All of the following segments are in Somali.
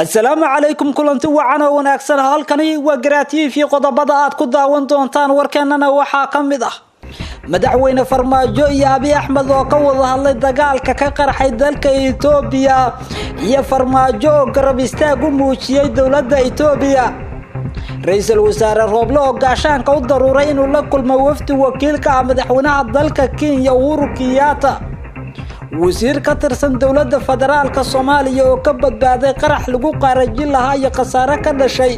Asalaamu calaykum, kulanti wacan oo wanaagsan. Halkani waa Garaa TV. Qodobada aad ku daawan doontaan warkeenana waxaa ka mid ah Madaxweyne Farmaajo iyo Abiy Axmed oo ka wada hadlay dagaalka ka qarxay dalka Itoobiya, iyo Farmaajo oo garab istaag u muujiyey dowladda Itoobiya. Ra-iisul Wasaare Rooble oo gaashaanka u daruuray inuu la kulmo wafdi wakiilka ah madaxweynaha dalka Kenya, Uhuru Kenyatta. Wasiir ka tirsan dowladda federaalka Soomaaliya oo ka badbaaday qarax lagu qaarajin lahaa iyo khasaare ka dhashay.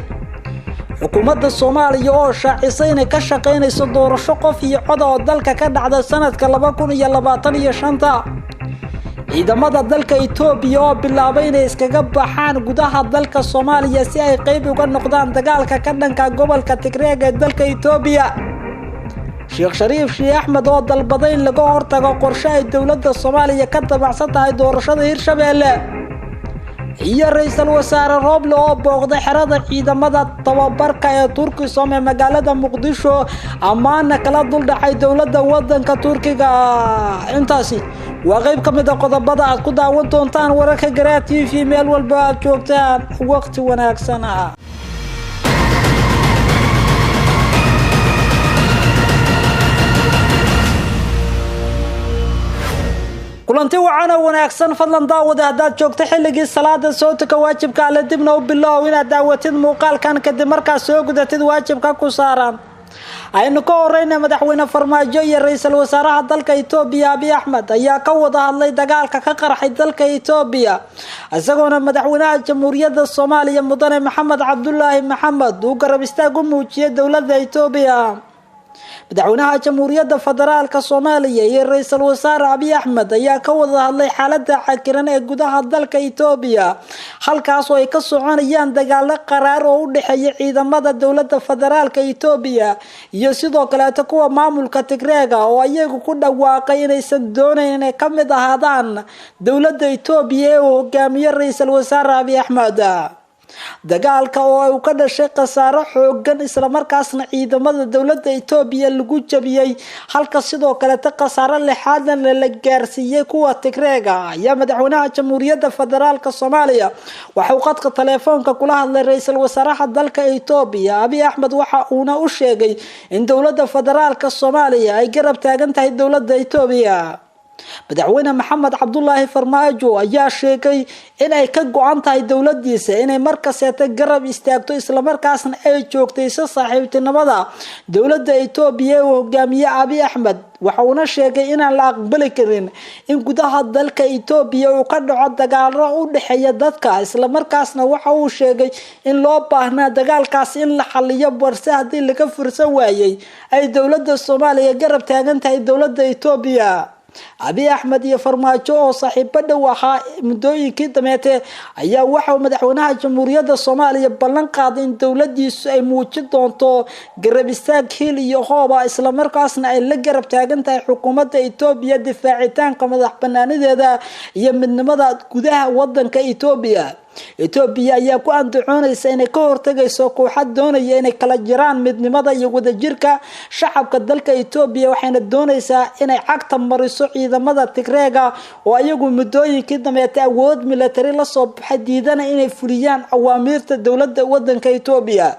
Xukuumadda Soomaaliya oo shaacisay inay ka shaqaynayso doorasho qof iyo coda oo dalka ka dhacda sanadka 2025-ta. Ciidamada dalka Itoobiya oo bilaabay inay iskaga baxaan gudaha dalka Soomaaliya si ay qeyb uga noqdaan dagaalka ka dhanka gobolka Tigreeg ee dalka Itoobiya. Sheekh Shariif Sheekh Axmed oo dalbaday in laga hortago qorshe ay dowladda Soomaaliya ka dabacsan tahay doorashada Hirshabeelle, iyo Ra-iisul Wasaare Rooble oo booqday xerada ciidamada tababarka ee Turkisom ee magaalada Muqdisho, ammaana kala duldhacay dowladda wadanka Turkiga. Intaasi waa qeyb ka mid a qodobada aad ku daawan doontaan wararka Garaa TV. Meel walba aad joogtaan, waqti wanaagsan ah. Kulanti wacan oo wanaagsan. Fadlan daawada, haddaad joogto xilligii salaada, soo tuka waajibka alle, dibna u bilow inaad daawatid muuqaalkan kadib markaad soo gudatid waajibka ku saaran. Aynu ka horeyna, Madaxweyne Farmaajo iyo ra-iisul wasaaraha dalka Itoobiya, Abiy Axmed, ayaa ka wada hadlay dagaalka ka qarxay dalka Itoobiya, isagoona madaxweynaha Jamhuuriyadda Soomaaliya, Mudane Maxamed Cabdulaahi Maxamed, uu garab istaag u muujiyay dowladda Itoobiya. Madaxweynaha Jamhuuriyadda Federaalka Soomaaliya iyo Ra-iisul Wasaare Abiy Axmed ayaa ka wada hadlay xaalada cakiran ee gudaha dalka Itoobiya, halkaas oo ay ka soconayaan dagaalo qaraar oo u dhexeeya ciidamada dowladda federaalka Itoobiya iyo sidoo kaleeto kuwa maamulka Tigreega, oo ayagu ku dhawaaqay inaysan doonayn inay ka mid ahaadaan dowladda Itoobiya ee uu hogaamiyo Ra-iisul Wasaare Abiy Axmed. Dagaalka oo uu ka dhashay khasaaro xoogan, islamarkaasna ciidamada dowladda Itoobiya lagu jabiyey, halka sidoo kaleeta khasaaro lixaadna la gaarsiiyey kuwa Tigreega, ayaa madaxweynaha Jamhuuriyadda Federaalka Soomaaliya waxauu qadka telefoonka kula hadlay ra-iisul wasaaraha dalka Itoobiya, Abiy Axmed, waxa uuna u sheegay in dowladda federaalka Soomaaliya ay garab taagan tahay dowladda Itoobiya. Madaxweyne Maxamed Cabdulaahi Farmaajo ayaa sheegay in ay ka go-an tahay dowladiisa inay markaseeta garab istaagto, islamarkaasna ay joogtayso saaxiibtinimada dowladda Itoobiya ee uu hogaamiye Abiy Axmed. Waxa uuna sheegay inaan la aqbali karin in gudaha dalka Itoobiya uu ka dhaco dagaalo u dhexeeya dadka, islamarkaasna waxa uu sheegay in loo baahnaa dagaalkaas in la xaliyo, balse haddii laga fursan waayey ay dowladda Soomaaliya garab taagan tahay dowladda Itoobiya. Abiy Axmed iyo Farmaajo oo saaxiibo dhow ahaa muddooyinkii dameete ayaa waxauu madaxweynaha Jamhuuriyadda Soomaaliya ballan qaaday in dowladiisu ay muujin doonto garab istaag hiil iyo hooba, islamarkaasna ay la garab taagan tahay xukuumadda Itoobiya difaacitaanka madax banaanideeda iyo midnimada gudaha wadanka Itoobiya. Itoobiya ayaa ku andacoonaysa inay ka hortagayso kooxa doonaya inay kala jiraan midnimada iyo wadajirka shacabka dalka Itoobiya, waxayna doonaysaa inay cagta mariso ciidamada Tigreega oo ayagu muddooyinkii dameeta awood milatari lasoo baxay, diidana inay fuliyaan awaamiirta dowladda wadanka Itoobiya.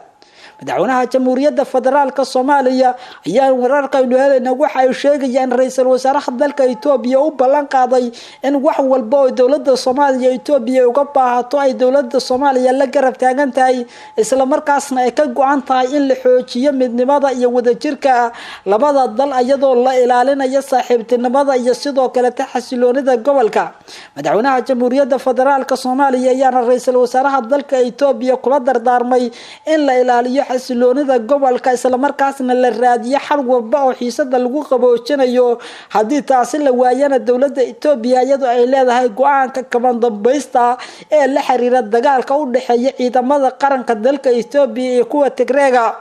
Madaxweynaha Jamhuuriyadda Federaalka Soomaaliya ayaa wararkaynu helayna waxa ay sheegayaan ra-iisul wasaaraha dalka Itoobiya u ballan qaaday in wax walba oo dowladda Soomaaliya Itoobiya uga baahato ay dowladda Soomaaliya la garab taagan tahay, islamarkaasna ay ka go-an tahay in la xoojiyo midnimada iyo wadajirka labada dal, iyadoo la ilaalinayo saaxiibtinimada iyo sidoo kaleta xasiloonida gobolka. Madaxweynaha Jamhuuriyadda Federaalka Soomaaliya ayaana ra-iisul wasaaraha dalka Itoobiya kula dardaarmay in la ilaaliyo xasiloonida gobolka, islamarkaasna la raadiyo xal walba oo xiisada lagu qaboojinayo. Haddii taasi la waayana, dowladda Itoobiya iyadoo ay leedahay go-aanka kabandambaysta ee la xiriira dagaalka u dhexeeya ciidamada qaranka dalka Itoobiya iyo kuwa Tigreega.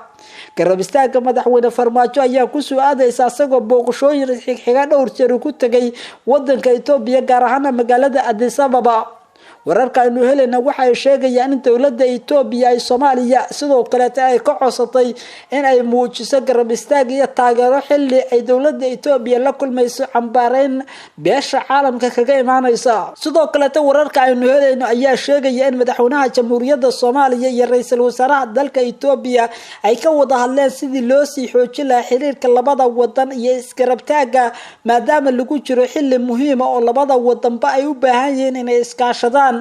Garab istaagga Madaxweyne Farmaajo ayaa kusoo aadaysa isagoo booqashooyin xigxiga dhowr jeer ku tegay wadanka Itoobiya, gaar ahaana magaalada Addis Ababa. Wararka aynu helayna waxa ay sheegayaan in dowladda Itoobiya ay Soomaaliya sidoo kaleeta ay ka codsatay in ay muujiso garab istaag iyo taageero, xilli ay dowladda Itoobiya la kulmayso cambaareyn beesha caalamka kaga imaaneysa. Sidoo kaleeta wararka aynu helayno ayaa sheegaya in madaxweynaha Jamhuuriyadda Soomaaliya iyo ra-iisul wasaaraha dalka Itoobiya ay ka wada hadleen sidii loo sii xoojin lahaa xiriirka labada wadan iyo isgarabtaaga, maadaama lagu jiro xilli muhiima oo labada wadanba ay u baahan yihiin inay iskaashadaan.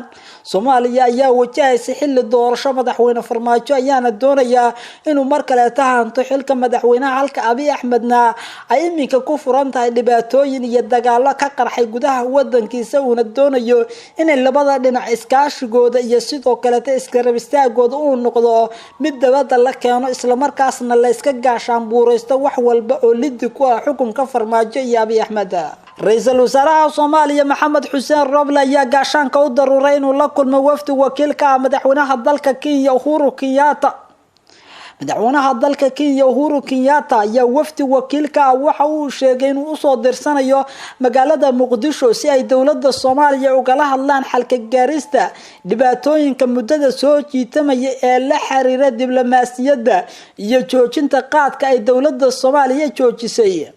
Soomaaliya ayaa wajahaysa xilli doorasho, madaxweyne Farmaajo ayaana doonayaa inuu mar kaleeta hanto xilka madaxweynaha, halka Abiy Axmedna ay iminka ku furan tahay dhibaatooyin iyo dagaalo ka qarxay gudaha wadankiisa, uuna doonayo inay labada dhinac iskaashigooda iyo sidoo kaleeta isgarab istaagooda uu noqdo mid dabada la keeno, islamarkaasna la iska gaashaanbuureysto wax walba oo lidi ku ah xukunka Farmaajo iyo Abiy Axmed. Ra-iisul wasaaraha Soomaaliya Maxamed Xuseen Roble ayaa gaashaanka u daruuray inuu la kulmo wafdi wakiilka ah madaxweynaha dalka Kenya Uhuru Kenyatta. Madaxweynaha dalka Kenya Uhuru Kenyatta ayaa wafdi wakiilka ah waxa uu sheegay inuu usoo dirsanayo magaalada Muqdisho si ay dowladda Soomaaliya ugala hadlaan xalka gaarista dhibaatooyinka muddada soo jiitamaya ee la xiriira diblomaasiyadda iyo joojinta qaadka ay dowladda Soomaaliya joojisay.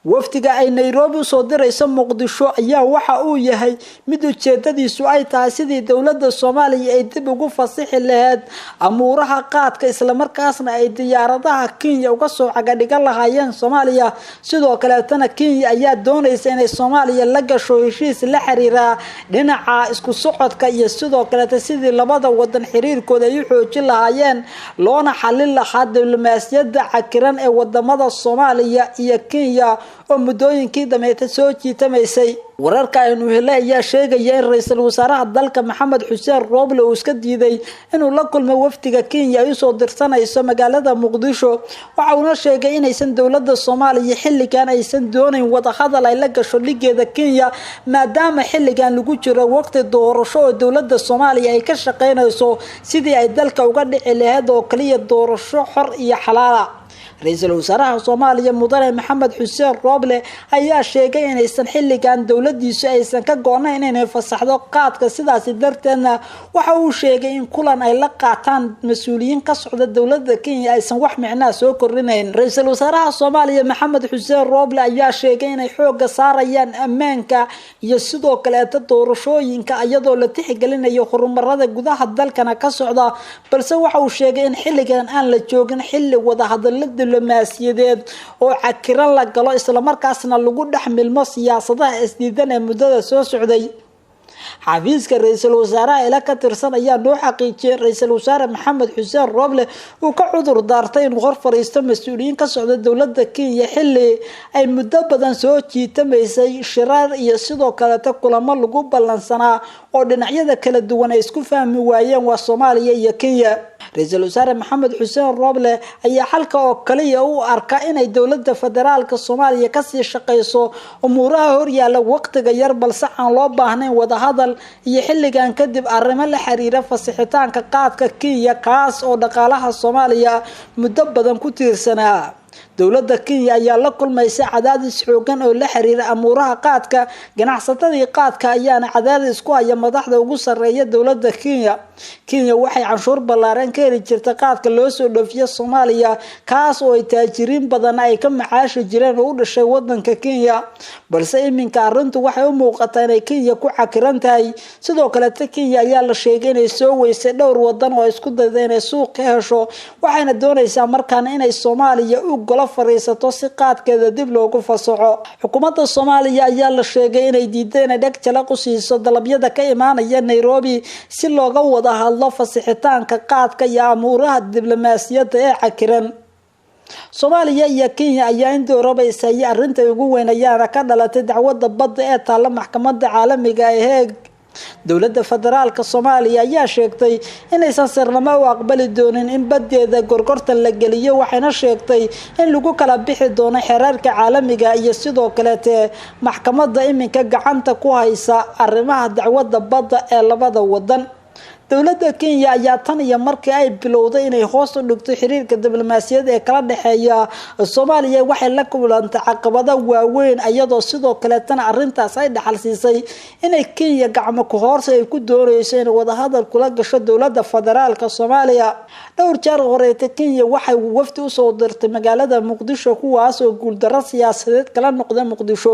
Wafdiga ay Nairobi usoo dirayso Muqdisho ayaa waxa uu yahay mid ujeedadiisu ay tahay sidii dowladda Soomaaliya ay dib ugu fasixi lahayd amuuraha qaadka, islamarkaasna ay diyaaradaha Kenya uga soo cagadhigan lahaayeen Soomaaliya. Sidoo kaleetana Kenya ayaa doonaysa inay Soomaaliya la gasho heshiis la xiriira dhinaca isku socodka iyo sidoo kaleeta sidii labada wadan xiriirkooda ay u xoojin lahaayeen, loona xalin lahaa diblomaasiyadda cakiran ee wadamada Soomaaliya iyo Kenya oo muddooyinkii dambeeta soo jiitamaysay. Wararka aynu helay ayaa sheegaya in ra-iisul wasaaraha dalka Maxamed Xuseen Roble uu iska diiday inuu la kulmo wafdiga Kenya ay usoo dirsanayso magaalada Muqdisho. Waxa uuna sheegay inaysan dowladda Soomaaliya xilligan aysan doonayn wadahadal ay la gasho dhigeeda Kenya, maadaama xilligan lagu jiro waqti doorasho oo dowladda Soomaaliya ay ka shaqeynayso sidii ay dalka uga dhici lahayd oo kaliya doorasho xor iyo xalaala. Ra-iisul wasaaraha Soomaaliya mudane Maxamed Xuseen Roble ayaa sheegay inaysan xilligan dowladiisu aysan ka go-nayn inay fasaxdo qaadka, sidaasi darteedna waxa uu sheegay in kulan ay la qaataan mas-uuliyiin ka socda dowladda Kenya aysan wax micnaha soo kordhinayn. Ra-iisul wasaaraha Soomaaliya Maxamed Xuseen Roble ayaa sheegay inay xooga saarayaan ammaanka iyo sidoo kaleeta doorashooyinka, iyadoo la tixgelinayo horumarada gudaha dalkana ka socda, balse waxa uu sheegay in xilligan aan la joogin xilli wadahadalo diblomaasiyadeed oo cakiran la galo, islamarkaasna lagu dhex milmo siyaasadaha isdiidan ee muddada soo socday. Xafiiska ra-iisul wasaaraha ila ka tirsan ayaa noo xaqiijiyay ra-iisul wasaare Maxamed Xuseen Roble uu ka cudur daartay inuu hor fariisto mas-uuliyiin ka socda dowladda Kenya, xilli ay muddo badan soo jiitamaysay shiraar iyo sidoo kaleeta kulamo lagu ballansanaa oo dhinacyada kala duwan ay isku fahmi waayeen, waa Soomaaliya iyo Kenya. Ra-iisul wasaare Maxamed Xuseen Roble ayaa xalka oo kaliya u arka inay dowladda federaalka Soomaaliya kasii shaqeyso umuuraha horyaala waqtiga yar, balse aan loo baahnayn wadahadal iyo xilligan kadib arrimo la xiriira fasixitaanka qaadka Kenya, kaas oo dhaqaalaha Soomaaliya muddo badan ku tiirsanaa. Dowladda Kenya ayaa la kulmaysa cadaadis xoogan oo la xiriira amuuraha qaadka. Ganacsatadii qaadka ayaana cadaadis ku haya madaxda ugu sarreeya dowladda Kenya. Kenya waxay canshuur ballaaran ka heli jirta qaadka loo soo dhoofiyo Soomaaliya, kaas oo ay taajiriin badan ay ka macaashi jireen oo u dhashay wadanka Kenya, balse iminka arrintu waxay u muuqataa inay Kenya ku cakiran tahay. Sidoo kaleeta Kenya ayaa la sheegay inay soo weysay dhowr wadan oo isku dayda inay suuq ka hesho, waxayna doonaysaa markaana inay Soomaaliya u golo fariisato si qaadkeeda dib loogu fasaxo. Xukuumadda Soomaaliya ayaa la sheegay inay diiday inay dheg jalaq u siiso dalabyada ka imaanaya Nairobi si looga wada hadlo fasixitaanka qaadka iyo amuuraha diblomaasiyadda ee cakiran. Soomaaliya iyo Kenya ayaa intii horeba ishayay, arrinta ugu weyn ayaana ka dhalatay dacwadda badda ee taalla maxkamadda caalamiga ee Heeg. Dowladda federaalka Soomaaliya ayaa sheegtay inaysan sirnamo u aqbali doonin in badeeda gorgortan la geliyo, waxayna sheegtay in lagu kala bixi doono xeerarka caalamiga iyo sidoo kaleete maxkamadda iminka gacanta ku haysa arrimaha dacwadda badda ee labada wadan. Dowladda Kenya ayaa tan iyo markii ay bilowday inay hoos u dhigto xiriirka diblomaasiyadeed ee kala dhexeeya Soomaaliya waxay la kulantay caqabado waaweyn, iyadoo sidoo kaleetana arrintaas ay dhaxal siisay inay Kenya gacmo ku hoorsi ay ku doonayso inay wadahadal kula gasho dowladda federaalka Soomaaliya. Dhowr jeer horeeta Kenya waxay wafdi usoo dirtay magaalada Muqdisho, kuwaas oo guuldarro siyaasadeed kala noqday Muqdisho.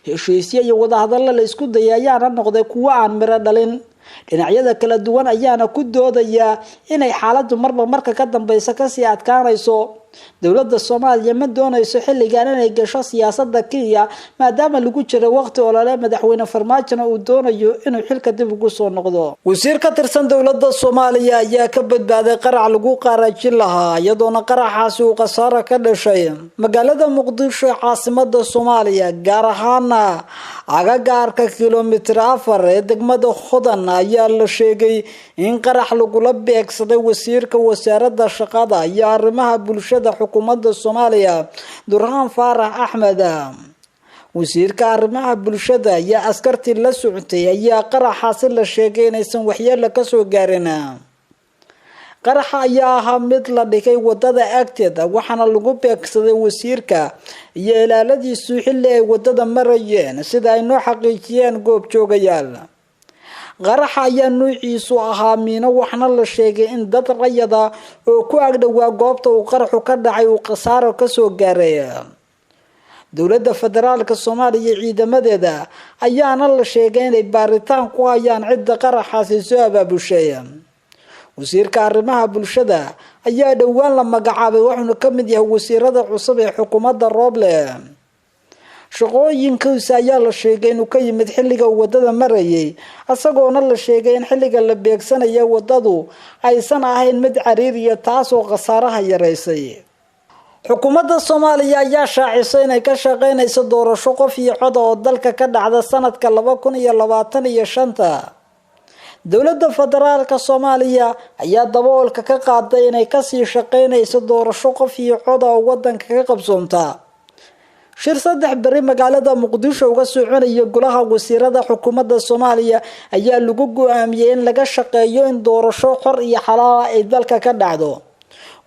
Heshiisyo iyo wadahadallo la isku dayay ayaana noqday kuwo aan miro dhalin. Dhinacyada kala duwan ayaana ku doodayaa inay xaaladdu marba marka ka dambeysa kasii adkaanayso. Dowladda Soomaaliya ma doonayso xilligan inay gasho siyaasada Kenya, maadaama lagu jiro waqti olole, madaxweyne Farmaajona uu doonayo inuu xilka dib ugu soo noqdo. Wasiir ka tirsan dowladda Soomaaliya ayaa ka badbaaday qarax lagu qaarajin lahaa, iyadoona qaraxaasi uu khasaaro ka dhashay. Magaalada Muqdisho ee caasimada Soomaaliya, gaar ahaana agagaarka kilomitir 4 ee degmada Hodan, ayaa la sheegay in qarax lagula beegsaday wasiirka wasaaradda shaqada iyo arrimaha bulshada xukuumadda Soomaaliya, Durhaan Faarax Axmed. Wasiirka arrimaha bulshada iyo askartii la socotay ayaa qaraxaasi la sheegay inaysan waxyeelo kasoo gaarin. Qaraxa ayaa ahaa mid la dhigay wadada agteeda, waxaana lagu beegsaday wasiirka iyo ilaaladiisu xilli ay wadada marayeen, sida ay noo xaqiijiyeen goobjoogayaal. Qaraxa ayaa nuuciisu ahaa miino, waxaana la sheegay in dad rayada oo ku agdhowaa goobta uu qaraxu ka dhacay uu khasaaro kasoo gaaray. Dowladda federaalka Soomaaliya ciidamadeeda ayaana la sheegay inay baaritaan ku hayaan cidda qaraxaasi soo abaabushay. Wasiirka arrimaha bulshada ayaa dhowaan la magacaabay, wuxuuna ka mid yahay wasiirada cusub ee xukuumadda Rooble. Shaqooyinkiisa ayaa la sheegay inuu ka yimid xilliga uu wadada marayay, isagoona la sheegay in xilliga la beegsanaya wadadu aysan ahayn mid cariiriya, taasoo khasaaraha yaraysay. Xukuumadda Soomaaliya ayaa shaacisay inay ka shaqeynayso doorasho qof iyo cod oo dalka ka dhacda sanadka 2025. Dowladda federaalka Soomaaliya ayaa daboolka ka qaaday inay kasii shaqeynayso doorasho qof iyo cod oo wadanka ka qabsoomta. Shir 3 beri magaalada Muqdisho uga soconaya golaha wasiirada xukuumadda Soomaaliya ayaa lagu go-aamiyey in laga shaqeeyo in doorasho xor iyo xalaala ay dalka ka dhacdo.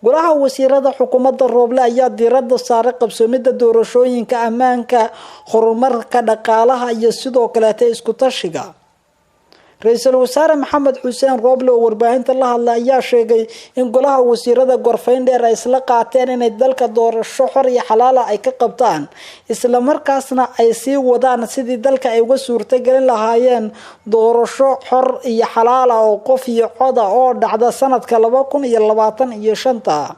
Golaha wasiirada xukuumadda Rooble ayaa diirada saaray qabsoomida doorashooyinka, ammaanka, horumarka dhaqaalaha iyo sidoo kaleeta isku tashiga. Ra-iisul wasaare Maxamed Xuseen Rooble oo warbaahinta la hadlay ayaa sheegay in golaha wasiirada gorfayn dheer ay isla qaateen inay dalka doorasho xor iyo xalaala ay ka qabtaan, islamarkaasna ay sii wadaan sidii dalka ay uga suurtagelin lahaayeen doorasho xor iyo xalaala oo qof iyo coda oo dhacda sanadka 2025.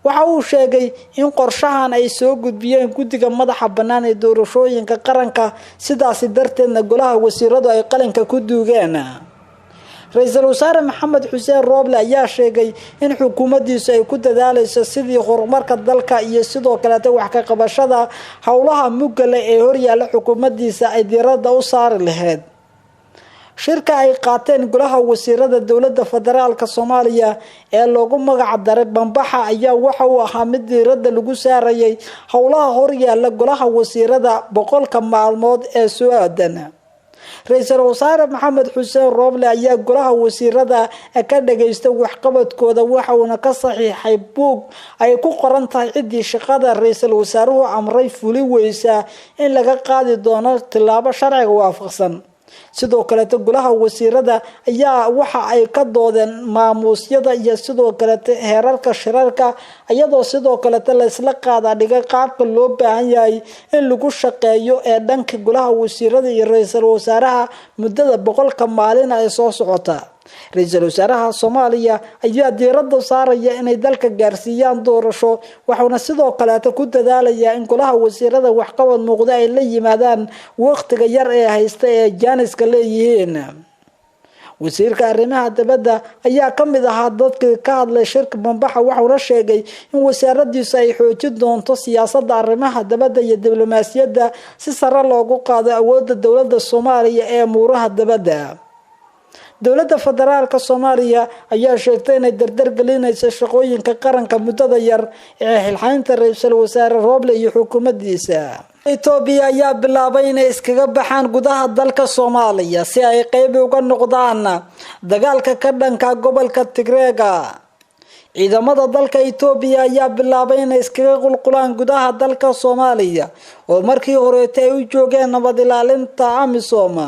Waxa uu sheegay in qorshahan ay soo gudbiyeen guddiga madaxa bannaan ee doorashooyinka qaranka, sidaasi darteedna golaha wasiiradu ay qalinka ku duugeen. Ra-iisul wasaare Maxamed Xuseen Rooble ayaa sheegay in xukuumaddiisu ay ku dadaalayso sidii horumarka dalka iyo sidoo kaleeta wax ka qabashada howlaha muggale ee horyaalla xukuumaddiisa ay diiradda u saari lahayd. Shirka ay qaateen golaha wasiirada dowladda federaalka Soomaaliya ee loogu magac daray Bambaxa ayaa waxa uu ahaa mid diiradda lagu saarayay howlaha horyaalla golaha wasiirada 100-ka maalmood ee soo aadan. Ra-iisul wasaare Maxamed Xuseen Rooble ayaa golaha wasiirada ka dhageystay waxqabadkooda, waxa uuna ka saxiixay buug ay ku qoran tahay ciddii shaqada ra-iisul wasaaruhu amray fuli weysa in laga qaadi doono tillaabo sharciga waafaqsan. Sidoo kaleeto golaha wasiirada ayaa waxa ay ka doodeen maamuusyada iyo sidoo kaleeto heerarka shirarka, iyadoo sidoo kaleeto laysla qaadaa dhigay qaabka loo baahan yahay in lagu shaqeeyo ee dhanka golaha wasiirada iyo ra-iisul wasaaraha muddada 100-ka maalin ay soo socota. Ra-iisul wasaaraha Soomaaliya ayaa diiradda saaraya inay dalka gaarsiiyaan doorasho, waxauna sidoo kaleeto ku dadaalayaa in golaha wasiirada waxqabad muuqda ay la yimaadaan waqtiga yar ee haysta ee jaaniska leeyihiin. Wasiirka arrimaha dibadda ayaa ka mid ahaa dadkii ka hadlay shirka Bambaxa, waxauna sheegay in wasaaradiisu ay xoojin doonto siyaasadda arrimaha dibadda iyo diblomaasiyadda si sare loogu qaado awoodda dowladda Soomaaliya ee muuraha dibadda. Dowladda federaalka Soomaaliya ayaa sheegtay inay dardar gelinaysa shaqooyinka qaranka muddada yar ee xilxaynta ra-iisul wasaare Rooble iyo xukuumaddiisa. Itoobiya ayaa bilaabay inay iskaga baxaan gudaha dalka Soomaaliya si ay qeyb uga noqdaan dagaalka ka dhanka gobolka Tigreega. Ciidamada dalka Itoobiya ayaa bilaabay inay iskaga qulqulaan gudaha dalka Soomaaliya oo markii horeetay ay u joogeen nabad ilaalinta AMISOM.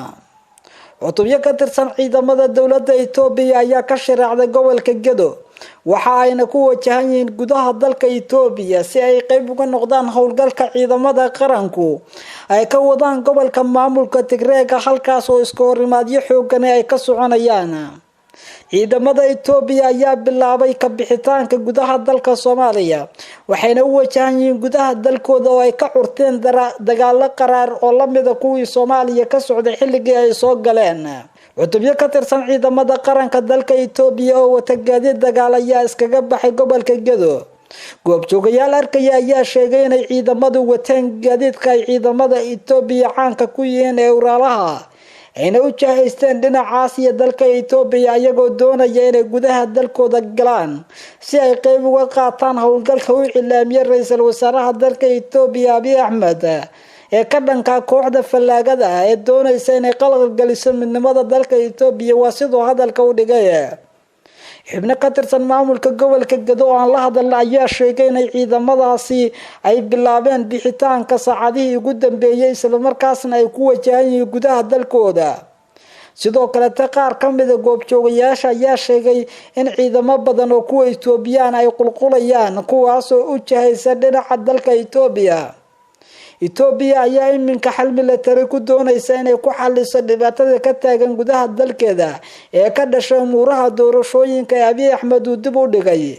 Cutubyo ka tirsan ciidamada dowladda Itoobiya ayaa ka shiraacday gobolka Gedo, waxa ayna ku wajahan yihiin gudaha dalka Itoobiya si ay qeyb uga noqdaan howlgalka ciidamada qaranku ay ka wadaan gobolka maamulka Tigreega, halkaas oo iska horimaadyo xoogani ay ka soconayaan. Ciidamada Itoobiya ayaa bilaabay ka bixitaanka gudaha dalka Soomaaliya, waxayna u wajahan yihiin gudaha dalkooda oo ay ka curteen dagaalo qaraar oo lamida kuwii Soomaaliya ka socday xilligii ay soo galeen. Cutubyo ka tirsan ciidamada qaranka dalka Itoobiya oo wata gaadiid dagaal ayaa iskaga baxay gobolka Gedo. Goobjoogayaal arkaya ayaa sheegay inay ciidamadu wateen gaadiidka ay ciidamada Itoobiya caanka ku yihiin ee uraalaha, ayna u jahaysteen dhinacaas iyo dalka Itoobiya, iyagoo doonaya inay gudaha dalkooda galaan si ay qeyb uga qaataan howlgalka u cilaamiyay ra-iisul wasaaraha dalka Itoobiya Abiy Axmed ee ka dhanka kooxda fallaagada ah ee doonaysa inay qalqal geliso midnimada dalka Itoobiya, waa siduu hadalka u dhigay. Xubno ka tirsan maamulka gobolka Gedo oo aan la hadalna ayaa sheegay inay ciidamadaasi ay bilaabeen bixitaanka saacadihii ugu dambeeyay, islamarkaasna ay ku wajahan yihiin gudaha dalkooda. Sidoo kalete qaar ka mida goobjoogayaasha ayaa sheegay in ciidamo badan oo kuwa Itoobiyaan ay qulqulayaan, kuwaasoo u jahaysa dhinaca dalka Itoobiya. Itoobiya ayaa iminka xal milatari ku doonaysa inay ku xaliso dhibaatada ka taagan gudaha dalkeeda ee ka dhashay umuuraha doorashooyinka ee Abiy Axmed uu dib u dhigay.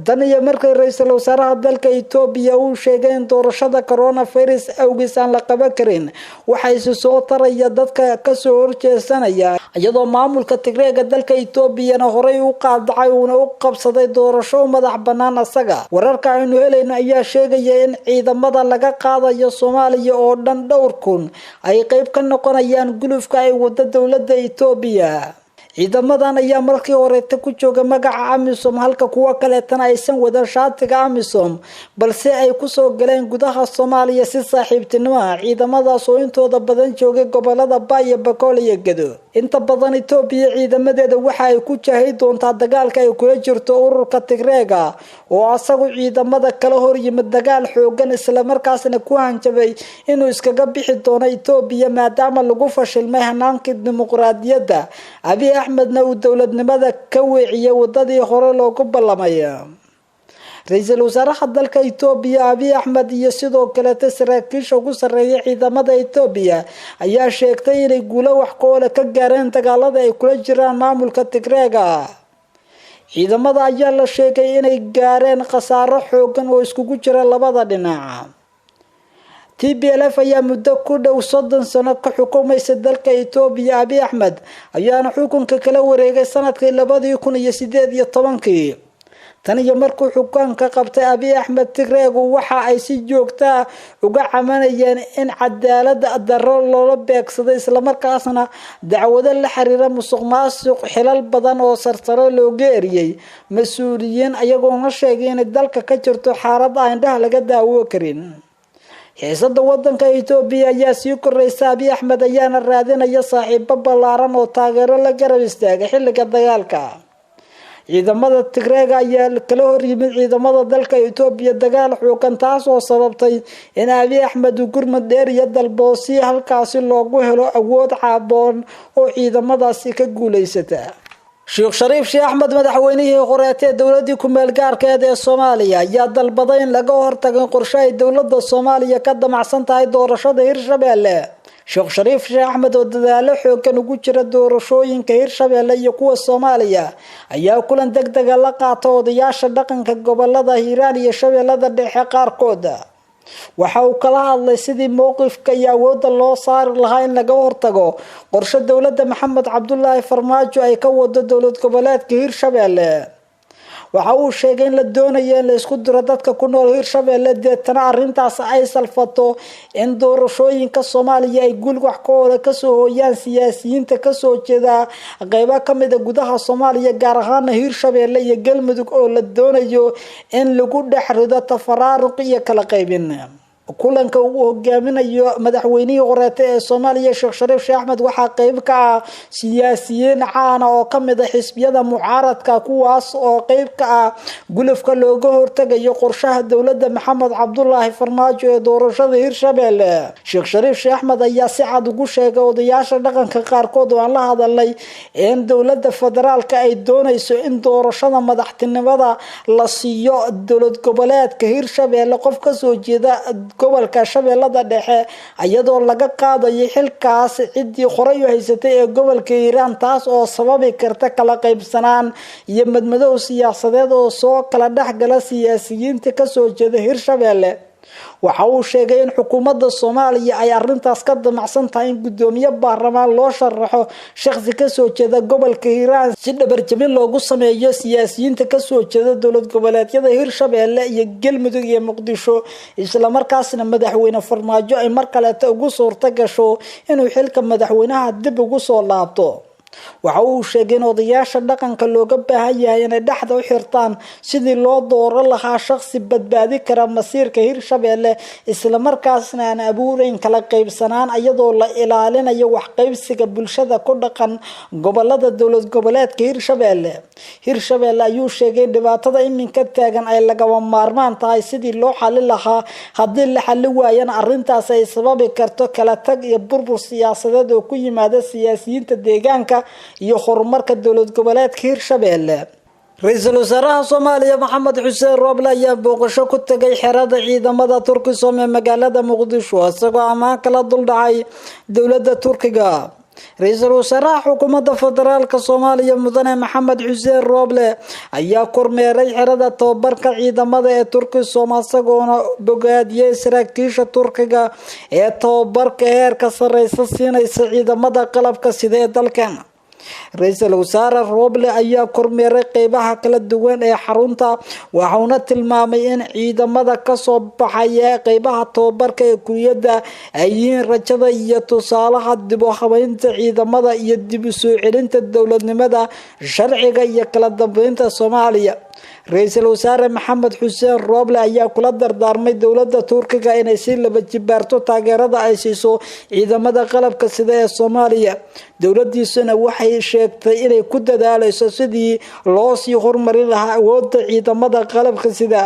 Tan iyo markii ra-iisul wasaaraha dalka Itoobiya uu sheegay in doorashada coronavirus awgiis aan la qaban karin, waxaa isi soo taraya dadka kasoo horjeesanaya, iyadoo maamulka Tigreega dalka Itoobiyana horey u qaadacay uuna u qabsaday doorasho madax banaan asaga. Wararka aynu helayno ayaa sheegaya in ciidamada laga qaadayo Soomaaliya oo dhan dhowr kun ay qeyb ka noqonayaan gulufka ay wado dowladda Itoobiya. Ciidamadan ayaa markii horeeta ku jooga magaca AMISOM, halka kuwo kaleetana aysan wadan shaatiga AMISOM, balse ay kusoo galeen gudaha Soomaaliya si saaxiibtinimo ah. Ciidamadaas oo intooda badan joogay gobolada Baay iyo Bakool iyo Gedo. Inta badan Itoobiya ciidamadeeda waxa ay ku jahay doontaa dagaalka ay kula jirto ururka Tigreega oo asagu ciidamada kala hor yimid dagaal xoogan, islamarkaasna ku hanjabay inuu iskaga bixi doono Itoobiya maadaama lagu fashilmay hanaankii dimuqraadiyadda, Abiy Axmedna uu dowladnimada ka weeciyay wadadii hore loogu ballamay. Ra-iisul wasaaraha dalka Itoobiya Abiy Axmed iyo sidoo kaleeta saraakiisha ugu sarreeya ciidamada Itoobiya ayaa sheegtay inay guulo wax koole ka gaareen dagaalada ay kula jiraan maamulka Tigreega. Ciidamada ayaa la sheegay inay gaareen khasaaro xoogan oo iskugu jira labada dhinac. TPLF ayaa muddo ku dhow 30 sano ka xukumaysa dalka Itoobiya. Abiy Axmed ayaana xukunka kala wareegay sanadkii 2018. Tan iyo markuu xukunka qabtay Abiy Axmed, Tigreegu waxa ay si joogtaa uga camanayeen in cadaalad darro loola beegsaday, islamarkaasna dacwado la xiriira musuq maasuq xilal badan oo sarsare looga eriyey mas-uuliyiin, ayagoona sheegay inay dalka ka jirto xaalad aan indhaha laga daawo karin. Xiisada wadanka Itoobiya ayaa sii koraysa. Abiy Axmed ayaana raadinaya saaxiibo ballaaran oo taageero la garab istaagay xilliga dagaalka. Ciidamada Tigreega ayaa kala hor yimid ciidamada dalka Itoobiya dagaal xoogan, taas oo sababtay in Abiy Axmed uu gurmad dheer iyo dalbo si halkaasi loogu helo awood caaboon oo ciidamadaasi ka guuleysata. Sheekh Shariif Sheekh Axmed, madaxweynihii horeetee dowladii ku-meel gaarkeed ee Soomaaliya, ayaa dalbaday in laga hortago qorshe ay dowladda Soomaaliya ka damacsan tahay doorashada Hirshabelle. Sheekh Shariif Sheekh Axmed oo dadaalo xoogan ugu jira doorashooyinka Hirshabelle iyo kuwa Soomaaliya ayaa kulan degdega la qaata odayaasha dhaqanka gobolada Hiiraan iyo Shabeellada Dhexe qaarkood. Waxa uu kala hadlay sidii mowqifka iyo awoodda loo saari lahaa in laga hortago qorshe dowladda Maxamed Cabdulaahi Farmaajo ay ka wado dowlad goboleedka Hirshabelle. Waxa uu sheegay in la doonayo in la isku diro dadka ku nool Hirshabeelle, deetana arrintaas ay salfato in doorashooyinka Soomaaliya ay guul wax ka hore kasoo hooyaan siyaasiyiinta kasoo jeeda qeybo kamida gudaha Soomaaliya, gaar ahaana Hirshabeelle iyo Galmudug, oo la doonayo in lagu dhex rido tafaraaruq iyo kala qaybin. Kulanka uu hogaaminayo madaxweynihii horeeta ee Soomaaliya, Sheekh Shariif Sheekh Axmed, waxaa qeyb ka ah siyaasiyiin caana oo kamid ah xisbiyada mucaaradka, kuwaas oo qeyb ka ah gulufka looga hortagayo qorshaha dowladda Maxamed Cabdulaahi Farmaajo ee doorashada Hirshabelle. Sheekh Shariif Sheekh Axmed ayaa si cad ugu sheegay odayaasha dhaqanka qaarkood oo aan la hadalnay in dowladda federaalka ay doonayso in doorashada madaxtinimada la siiyo dowlad goboleedka Hirshabelle qof kasoo jeeda gobolka Shabeellada Dhexe, iyadoo laga qaadayo xilkaas ciddii horay u haysatay ee gobolka Hiiraan, taas oo sababi karta kala qaybsanaan iyo madmadow siyaasadeed oo soo kala dhexgala siyaasiyiinta kasoo jeeda Hirshabelle. Waxa uu sheegay in xukuumadda Soomaaliya ay arintaas ka damacsan tahay in guddoomiye baarlamaan loo sharaxo shaqsi kasoo jeeda gobolka Hiiraan, si dhabarjabin loogu sameeyo siyaasiyiinta kasoo jeeda dowlad goboleedyada Hirshabelle iyo Galmudug iyo Muqdisho, islamarkaasna madaxweyne Farmaajo ay mar kaleeta ugu suurta gasho inuu xilka madaxweynaha dib ugu soo laabto. Waxa uu sheegay in odayaasha dhaqanka looga baahan yahay inay dhexda u xirtaan sidii loo dooran lahaa shaqsi badbaadi kara masiirka Hirshabelle, islamarkaasna aan abuureyn kala qaybsanaan, iyadoo la ilaalinayo waxqaybsiga bulshada ku dhaqan gobolada dowlad goboleedka Hirshabelle. Hirshabelle ayuu sheegay in dhibaatada iminka taagan ay lagama maarmaan tahay sidii loo xalin lahaa, haddii la xali waayana arrintaas ay sababi karto kala tag iyo burbur siyaasadeed oo ku yimaada siyaasiyiinta deegaanka iyo horumarka dowlad goboleedka Hirshabelle. Ra-iisul wasaaraha Soomaaliya Maxamed Xuseen Rooble ayaa booqasho ku tegay xerada ciidamada Turkisom ee magaalada Muqdisho, isagoo ammaan kala duldhacay dowladda Turkiga. Ra-iisul wasaaraha xukuumadda federaalka Soomaaliya, mudane Maxamed Xuseen Rooble, ayaa kormeeray xerada tababarka ciidamada ee Turkisom, isagoona bogaadiyey saraakiisha Turkiga ee tababarka heerka sareysa siinaysa ciidamada qalabka sida ee dalkan. Ra-iisul wasaare Rooble ayaa kormeeray qeybaha kala duwan ee xarunta, waxauna tilmaamay in ciidamada kasoo baxaya qeybaha tababarka ee kuliyadda ay yihiin rajada iyo tusaalaha dib u habeynta ciidamada iyo dib u soo celinta dowladnimada, sharciga iyo kala dambeynta Soomaaliya. Ra-iisul wasaare Maxamed Xuseen Rooble ayaa kula dardaarmay dowladda Turkiga inay si laba jibaarto taageerada ay siiso ciidamada qalabka sida ee Soomaaliya. Dowladiisuna waxay sheegtay inay ku dadaaleyso sidii loo sii horumarin lahaa awoodda ciidamada qalabka sida.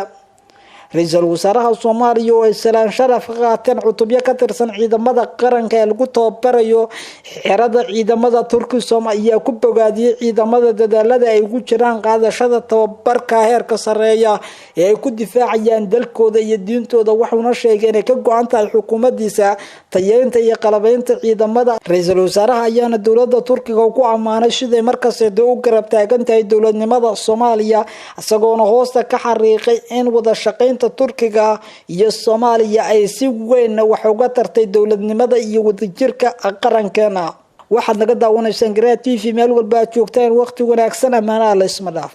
Ra-iisul wasaaraha Soomaaliya oo ay salaan sharaf ka qaateen cutubyo ka tirsan ciidamada qaranka ee lagu tababarayo xerada ciidamada Turkisom ayaa ku bogaadiyey ciidamada dadaalada ay ugu jiraan qaadashada tababarka heerka sareeya ee ay ku difaacayaan dalkooda iyo diintooda, wuxuuna sheegay inay ka go-an tahay xukuumadiisa tayeynta iyo qalabeynta ciidamada. Ra-iisul wasaaraha ayaana dowlada Turkiga ku ammaanay siday markasteeda u garab taagan tahay dowladnimada Soomaaliya, isagoona hoosta ka xariiqay in wada shaqeynta Turkiga iyo Soomaaliya ay si weyn wax uga tartay dowladnimada iyo wadajirka qarankeena. Waxaad naga daawanaysaan Garaa TV meel walba aad joogtaan. Waqti wanaagsan, ammaanaha la isma dhaaf.